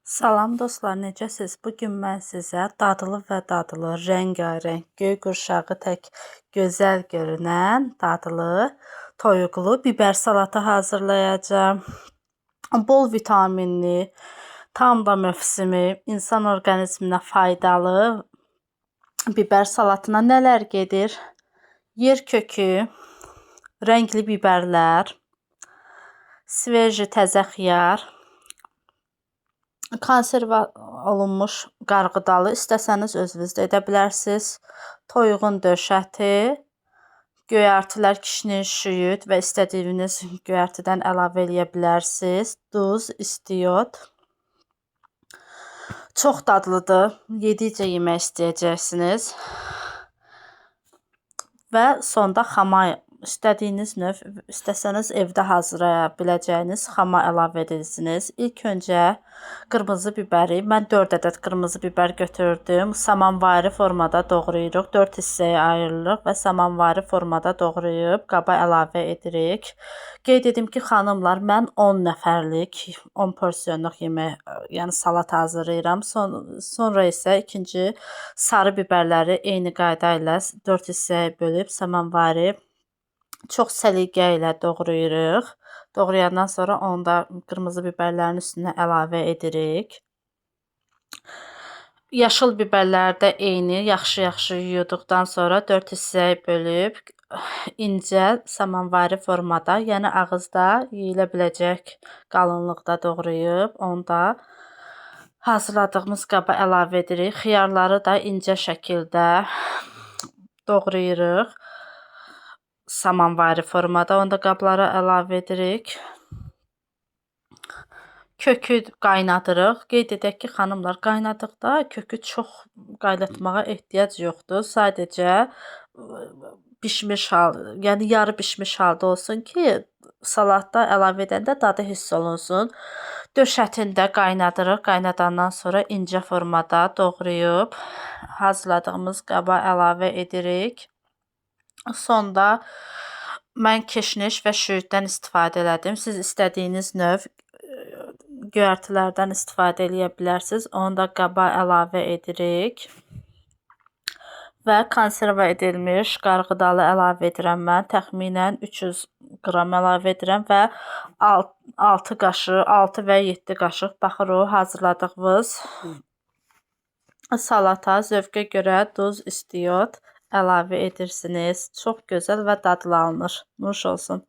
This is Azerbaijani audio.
Salam dostlar, necəsiz? Bu gün mən sizə dadlı və dadlı, rəngarəng, göy qurşağı tək gözəl görünən dadlı toyuqlu biber salatı hazırlayacağam. Bol vitaminli, tam da mövsümü, insan orqanizminə faydalı biber salatına nələr gedir? Yer kökü, rəngli biberlər, sveji təzə xiyar, konserva olunmuş qarğıdalı, istəsəniz özünüz də edə bilərsiniz. Toyuğun döş əti, göyərtilər, kişniş, şüyüd və istədiyiniz göyərtidən əlavə eləyə bilərsiniz. Duz, istiot. Çox dadlıdır. Yedikcə yemək istəyəcəksiniz. Və sonda xama, istədiyiniz növ, istəsəniz evdə hazırlaya biləcəyiniz xama əlavə edirsiniz. İlk öncə qırmızı bibəri, mən 4 ədəd qırmızı biber götürdüm. Samanvari formada doğrayırıq. 4 hissəyə ayırırıq və samanvari formada doğrayıb qaba əlavə edirik. Qeyd edim ki, xanımlar, mən 10 nəfərlik, 10 porsiyonluq yemək, yəni salat hazırlayıram. Sonra isə ikinci sarı biberləri eyni qayda ilə 4 hissəyə bölüb samanvari çox səliqə ilə doğrayırıq. Doğrayandan sonra onu da qırmızı biberlərin üstünə əlavə edirik. Yaşıl biberləri də eyni yaxşı-yaxşı yuyduqdan sonra 4 hissəyə bölüb incə samanvari formada, yəni ağızda yeyilə biləcək qalınlıqda doğrayıb onu da hazırladığımız qaba əlavə edirik. Xiyarları da incə şəkildə doğrayırıq. Samanvari formada onu da qablara əlavə edirik. Kökü qaynadırıq. Qeyd edək ki, xanımlar, qaynadıqda kökü çox qaynatmağa ehtiyac yoxdur. Sadəcə bişmiş hal, yəni yarı bişmiş halda olsun ki, salatda əlavə edəndə dadı hiss olunsun. Döş ətini də qaynadırıq. Qaynadandan sonra incə formada doğrayıb hazırladığımız qaba əlavə edirik. Sonda mən keşniş və şüyüddən istifadə elədim. Siz istədiyiniz növ göyərtilərdən istifadə eləyə bilərsiniz. Onu da qaba əlavə edirik. Və konserva edilmiş qarğıdalı əlavə edirəm mən. Təxminən 300 qram əlavə edirəm və 6 qaşıq, 6 və 7 qaşıq baxır o hazırladığımız salata zövqə görə duz, istiot əlavə edirsiniz. Çox gözəl və dadlı alınır. Nuş olsun.